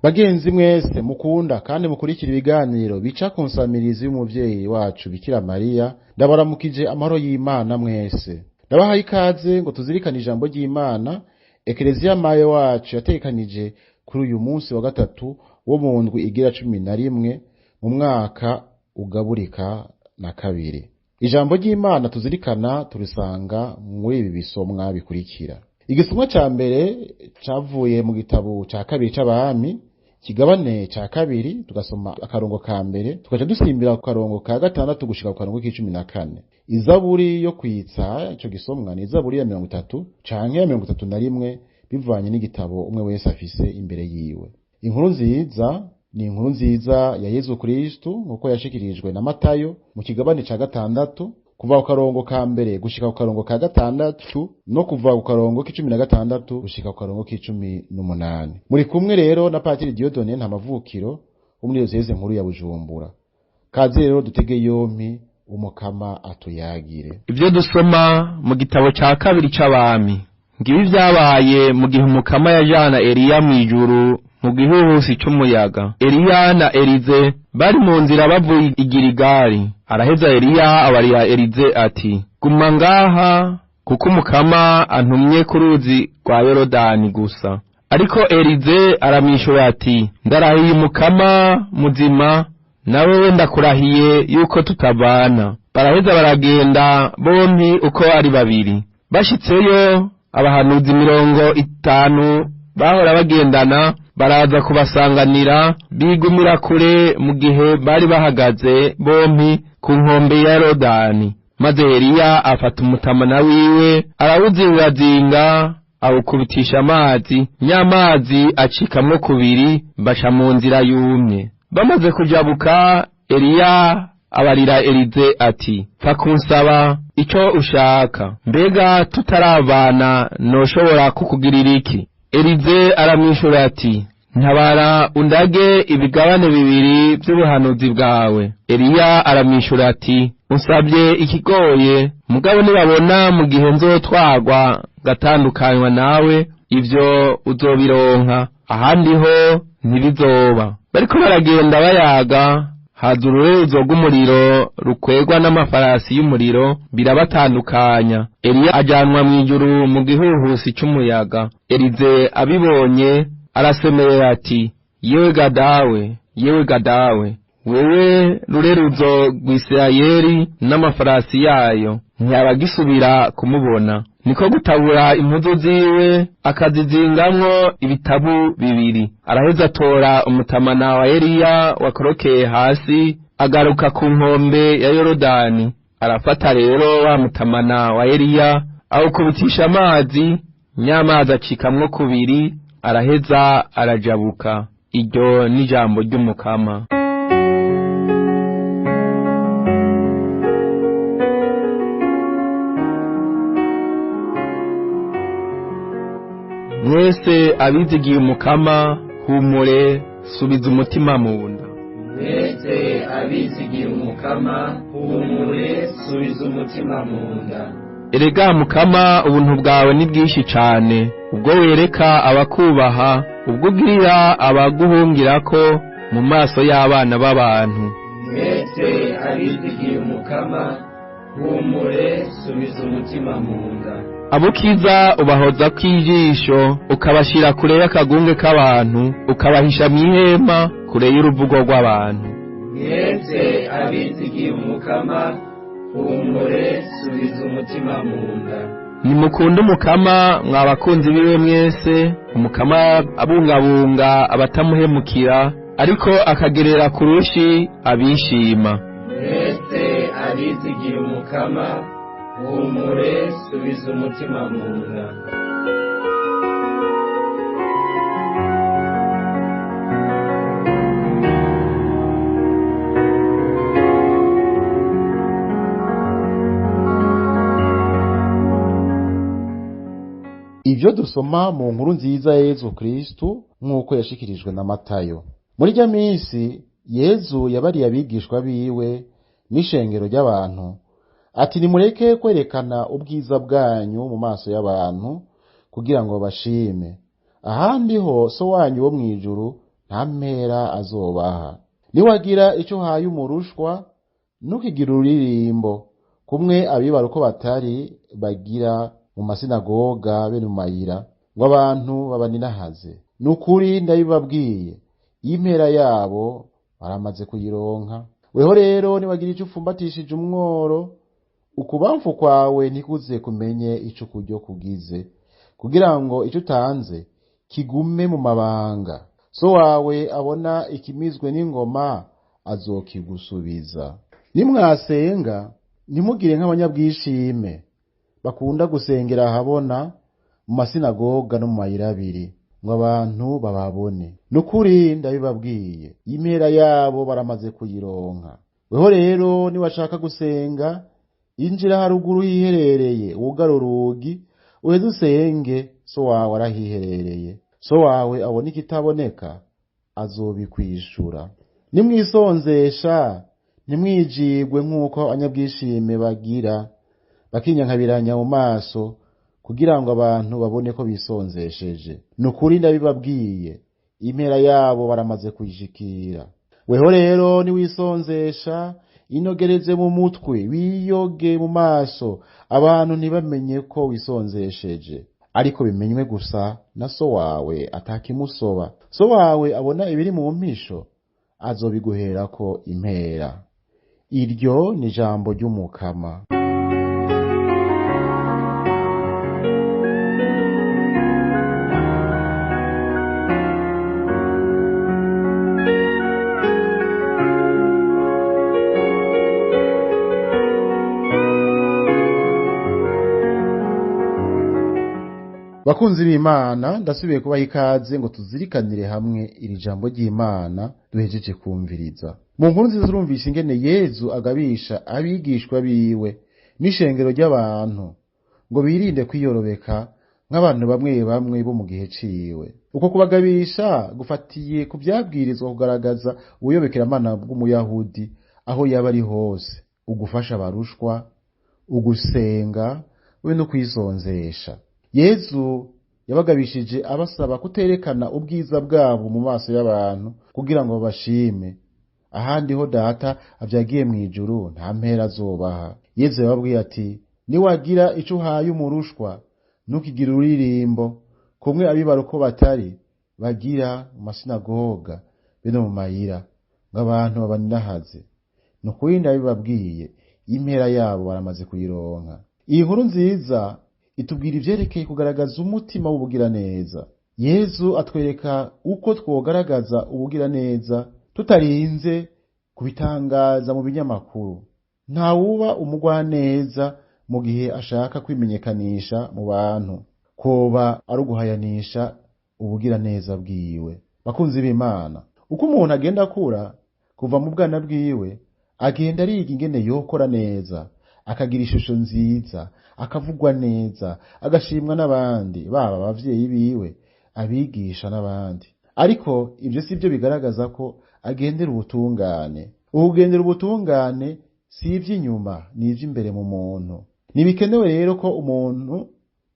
Bagenzi mwese mukunda kandi mukurikira ibiganiro bica ku nsamirizi y'umuvyeyi wacu Bikira Mariya, ndabaramukije amahoro y'Imana mwese. Ndabahaye ikaze ngo tuzirikane ijambo ry'Imana Ekereziya mayo wacu yategekanije kuri uyu munsi wa gatatu wo mu ndwi igira 11 mu mwaka ugaburika na kabiri. Ijambo ry'Imana tuzirikana turisanga muri ibi bisomwa bikurikira. Igisomwa ca mbere cavuye mu gitabo ca kabiri c'Abami, kigabane ca kabiri, tugasoma akarongo ka mbere, tugaca dusimbira ku karongo ka gatandatu gushika ku karongo k'14. Izaburi yo kwitsa ico gisomwa ni izaburi ya 30 canke ya 31 bivanye n'igitabo umwe wese afise imbere yiwe. Inkuru nziza ni inkuru nziza ya Yezu Kristu nkuko yashikirijwe na Matayo mu kigabane ca gatandatu, kuva ku karongo ka mbere gushika ku karongo ka gatandatu no kuva ku karongo k'16 gushika ku karongo k'18. Muri kumwe rero na Patiri Dieudonné Ntamavukiro wo muri Diyoseze nkuru ya Bujumbura. Kaze rero dutege yompi Umukama atuyagire. Ibyo dusoma mu gitabo ca kabiri c'Abami. Ngibi vyabaye mu gihe Umukama yajana Eliya mw'ijuru mu gihuhusi c'umuyaga. Eliya na Elize bari mu nzira bavuye i Giligali. Araheza Eliya abarira Elize ati: "Guma ngaha kuko Umukama antumye ku ruzi rwa Yorodani gusa." Ariko Elize aramwishura ati: "Ndarahiye Umukama muzima, nawe we ndakurahiye yuko tutavana." Baraheza baragenda bompi uko ari babiri. Bashitseyo abahanuzi 50 bahora bagendana baraza kubasanganira, bigumira kure mu gihe bari bahagaze bompi ku nkombe ya Yorodani. Maze Eliya afata umutamana wiwe arawuzingazinga, awukubitisha amazi, nyamazi acikamwo kubiri, baca mu nzira yumye. Bamaze kujabuka, Eliya abarira Elize ati: "Pfa kunsaba ico ushaka, mbega tutaravana noshobora kukugirira iki?" Elize aramwishura ati: "Ntabara undage ibigabane bibiri vy'ubuhanuzi bwawe." Eliya aramwishura ati: "Unsabye ikigoye, mugabo nibabona mu gihe nzotwagwa ngatandukanywa nawe, ivyo uzobironka, ahandi ho ntibizoba." Bariko baragenda bayaga, haza ururezo rw'umuriro rukwegwa n'amafarasi y'umuriro, birabatandukanya. Eliya ajanwa mw'ijuru mu gihuhusi c'umuyaga. Elize abibonye arasemerera ati: "Yewe gadawe, yewe gadawe, wewe rureruzo rw'Isirayeli n'amafarasi yayo!" Ntiyabagisubira kumubona. Niko gutabura impuzu ziwe akazizingamwo ibitabu bibiri. Araheza atora umutamana wa Eliya wakorokeye hasi, agaruka ku nkombe ya Yorodani. Arafata rero wa mutamana wa Eliya awukubitisha amazi, nyamazi acikamwo kubiri, araheza arajabuka. Iryo ni ijambo ry'Umukama. Mwese abizigiye Umukama, humure, subiza umutima mu nda. Mwese abizigiye Umukama, humure, subiza umutima mu nda. Erega Mukama, ubuntu bwawe ni bwinshi cane, ubwo wereka abakubaha, ubwo ugirira abaguhungirako mu maso y'abana b'abantu. Mwese abizigiye Umukama, humure, subiza umutima mu nda. Abukiza ubahoza kw'ijisho, ukabashira kure y'akagunge k'abantu, ukabahisha mw'ihema kure y'uruvugo rw'abantu. Mwese abizigiye Umukama, humure, subiza umutima mu nda. Nimukunde Umukama mwa bakunzi biwe mwese. Umukama abungabunga abatamuhemukira, ariko akagerera ku rushi abishima. Mwese abizigiye Umukama, humure, subiza umutima mu nda. Ivyo dusoma mu nkuru nziza ya Yezu Kristu nk'uko yashikirijwe na Matayo. Muri rya minsi Yezu yabariye abigishwa biwe n'ishengero ry'abantu ati: "Nimureke kwerekana ubwiza bwanyu mu maso y'abantu kugira ngo bashime, ahandi ho so wanyu wo mw'ijuru nta mpera azobaha. Niwagira ico uhaye umurushwa, ntukigire ururirimbo, kumwe abibara uko batari bagira mu masinagoga be mu mayira, ngo abantu babaninahaze. Ni ukuri ndabibabwiye, impera yabo baramaze kuyironka. Weho rero niwagira ico upfumbatishije umworo, ukubamfu kwawe ntikuze kumenye ico ukuryo kugize, kugira ngo ico utanze kigume mu mabanga. So wawe abona ikimizwe n'ingoma azokigusubiza. Nimwasenga, ntimugire nk'abanyabwishime bakunda gusengera ahabona mu masinagoga no mu mayira abiri, ngo abantu bababone. Ni ukuri ndabibabwiye, impera yabo baramaze kuyironka. Weho rero niwashaka gusenga, injira haruguru hiherereye, wugare urugi, uheze usenge, so wawe arahiherereye. So wawe abona ikitaboneka, azobikwishura. Nimwisonzesha, ntimwijigwe nk'uko abanyabwishime bagira, bakinyankabiranya mu maso, kugira ngo abantu babone ko bisonzesheje. Ni ukuri ndabibabwiye, impera yabo baramaze kuyishikira. Weho rero niwisonzesha, inogereze mu mutwe, wiyoge mu maso, abantu ntibamenye ko wisonzesheje, ariko bimenywe gusa na so wawe atakimusoba. So wawe abona ibiri mu mpisho, azobiguherako impera. Iryo ni ijambo ry'Umukama. Bakunzi b'Imana, ndasubiye kubaha ikaze ngo tuzirikanire hamwe iri jambo ry'Imana duhejeje kumviriza. Mu nkuru nziza turumvise ingene Yezu agabisha abigishwa biwe n'ishengero ry'abantu ngo birinde kwiyorobeka nk'abantu bamwe bamwe bo mu gihe ciwe. Uko kubagabisha gufatiye ku vyabwirizwa kugaragaza ubuyobekeramana bw'Umuyahudi aho yaba ari hose, ugufasha abarushwa, ugusenga, we no kwisonzesha. Yezu yabagabishije abasaba kuterekana ubwiza bwabo mu maso y'abantu kugira ngo babashime. Ahandi ho Data avyagiye mw'ijuru nta mpera azobaha. Yezu yababwiye ati, niwagira ico uhaye umurushwa, ntukigire ururirimbo, kumwe abibara uko batari bagira mu masinagoga be no mu mayira, ngo abantu babaninahaze. Ni ukuri ndabibabwiye, impera yabo baramaze kuyironka. Iyi nkuru nziza itubwira ivyerekeye kugaragaza umutima w'ubugiraneza. Yezu atwereka uko twogaragaza ubugiraneza tutarinze kubitangaza mu binyamakuru. Ntawuba umugwaneza mu gihe ashaka kwimenyekanisha mu bantu, koba ari uguhayanisha ubugiraneza bwiwe. Bakunzi b'Imana, uko umuntu agenda akura kuva mu bwana bwiwe, agenda ariga ingene yokora neza, akagira ishusho nziza, akavugwa neza, agashimwa n'abandi, baba abavyeyi biwe, abigisha n'abandi. Ariko ivyo si byo bigaragaza ko agendera ubutungane. Ukugendera ubutungane si ivy'inyuma, ni ivy'imbere mu muntu. Ntibikenewe rero ko umuntu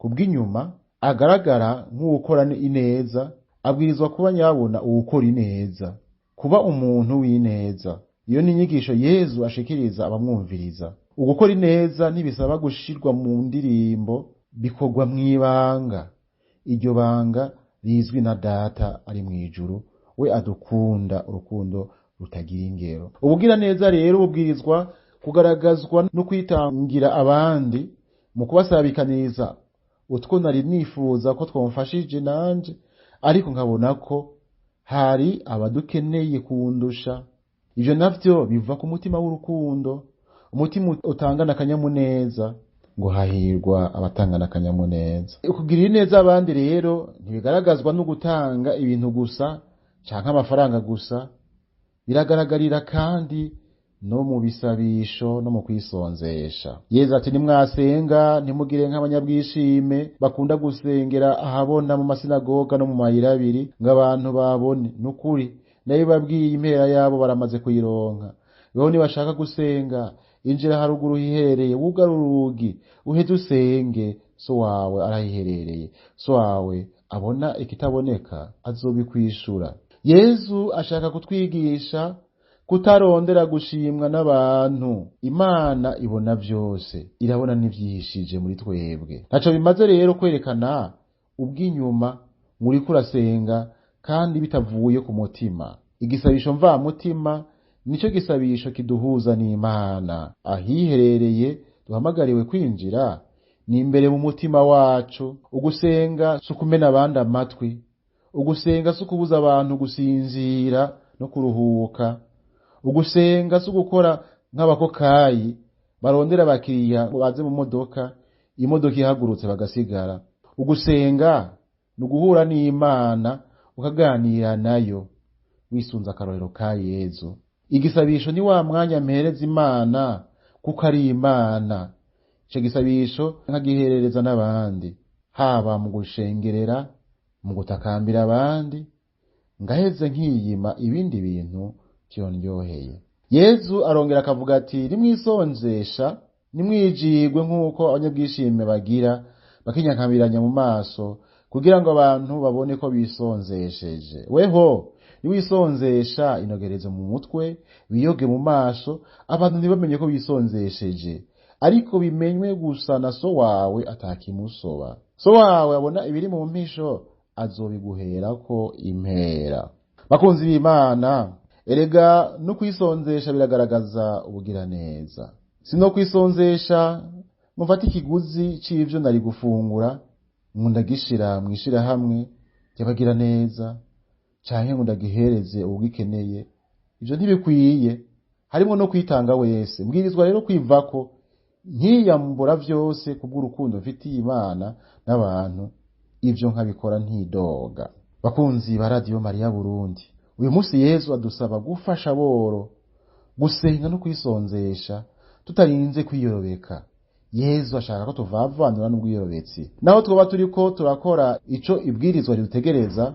kubw'inyuma agaragara nk'uwukora ineza, abwirizwa kuba nyabona uwukora ineza, kuba umuntu w'ineza. Iyo ni inyigisho Yezu ashikiriza abamwumviriza. Ugukora ineza ntibisaba gushirwa mu ndirimbo, bikorwa mw'ibanga. Iryo banga rizwi na Data ari mw'ijuru, we adukunda urukundo rutagira ingero. Ubugiraneza rero bubwirizwa kugaragazwa no kwitangira abandi mu kubasabikaniriza utwo nari nifuza ko twomfashije nanje, ariko nkabona ko hari abadukeneye kundusha. Ivyo navyo biva ku mutima w'urukundo, umutima utangana akanyamuneza, ngo hahirwa abatangana akanyamuneza. Ukugirira ineza abandi rero ntibigaragazwa no gutanga ibintu gusa canke amafaranga gusa, biragaragarira kandi no mu bisabisho no mu kwisonzesha. Yezu ati, nimwasenga ntimugire nk'abanyabwishime bakunda gusengera ahabona mu masinagoga no mu mayira abiri, ngo abantu babone. Nukuri ndabibabwiye, impera yabo baramaze kuyironka. Weho nibashaka gusenga, injira haruguru hiherereye, wugare urugi, uheze usenge, so wawe arahiherereye. So wawe abona ikitaboneka azobikwishura. Yezu ashaka kutwigisha kutarondera gushimwa n'abantu. Imana ibona vyose, irabona n'ivyihishije muri twebwe. Ntaco bimaze rero kwerekana ubw'inyuma muriko urasenga kandi bitavuye ku mutima. Igisabisho mvamutima nico gisabisho kiduhuza n'Imana. Ahiherereye duhamagariwe kwinjira ni imbere mu mutima wacu. Ugusenga si ukumena abandi amatwi, ugusenga si ukubuza abantu gusinzira no kuruhuka, ugusenga si ugukora nk'abakokayi barondera abakiriya ngo baze mu modoka, imodoka ihagurutse bagasigara. Ugusenga ni uguhura n'Imana ukaganira nayo wisunze akarorero ka Yezu. Igisabisho ni wa mwanya mpereza Imana kuko ari Imana. Ico gisabisho nkagiherereza n'abandi, haba mu gushengerera, mu gutakambira abandi, ngaheze nkiyima ibindi bintu vyondyoheye. Yezu arongera akavuga ati: nimwisonzesha, nimwijigwe nk'uko abanyabwishime bagira, bakinyankamiranya mu maso kugira ngo abantu babone ko bisonzesheje. Weho niwisonzesha, inogereze mu mutwe, wiyoge mu maso, abantu ntibamenye ko wisonzesheje, ariko bimenywe gusa na so wawe atakimusoba. So wawe abona ibiri mu mpisho, azobiguherako impera. Bakunzi b'Imana, erega no kwisonzesha biragaragaza ubugiraneza. Si no kwisonzesha ngo mfate ikiguzi c'ivyo nari gufungura ngo ndagishira mw'ishirahamwe ry'abagiraneza, canke ngo ndagihereze uwugikeneye. Ivyo ntibikwiye, harimwo no kwitanga wese. Mbwirizwa rero kwivako nkiyambura vyose kubw'urukundo mfitiye Imana n'abantu, ivyo nkabikora ntidoga. Bakunzi ba Radiyo Mariya Burundi, uyu munsi Yezu adusaba gufasha aboro, gusenga no kwisonzesha tutarinze kwiyorobeka. Yezu ashaka ko tuvavanura n'ubwiyorobetsi. Naho twoba turiko turakora ico ibwirizwa ridutegereza,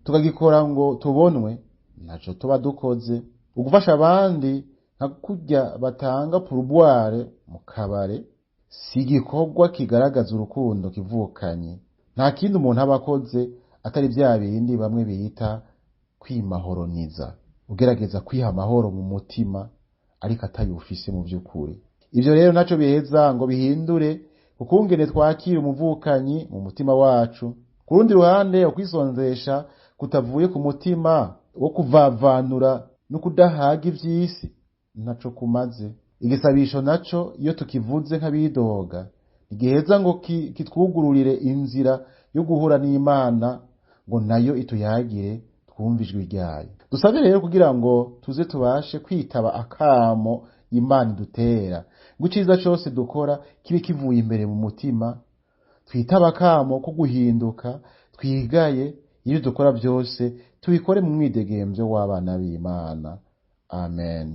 tukagikora ngo tubonwe, ntaco tuba dukoze. Ugufasha abandi nka kurya batanga pourboire mu kabare, si igikorwa kigaragaza urukundo kivukanye. Nta kindi umuntu aba akoze atari vya bindi bamwe bita kwimahoroniza, ugerageza kwiha amahoro mu mutima ariko atayufise mu vy'ukuri. Ivyo rero naco biheza ngo bihindure ukungene twakira umuvukanyi mu mutima wacu. Ku rundi ruhande, ukwisonzesha kutavuye ku mutima wo kuvavanura no kudahaga ivy'isi ntaco kumaze. Igisabisho naco iyo tukivuze nk'abidoga, ntigiheza ngo kitwugururire inzira yo guhura n'Imana ngo nayo ituyagire twumve ijwi ryayo. Dusabe rero kugira ngo tuze tubashe kwitaba akamo Imana idutera, ngo iciza cose dukora kibe kivuye imbere mu mutima. Twitaba akamo ko guhinduka, twigaye ibyo dukora byose tubikore mu mwidegemvyo w'abana b'Imana. Amen.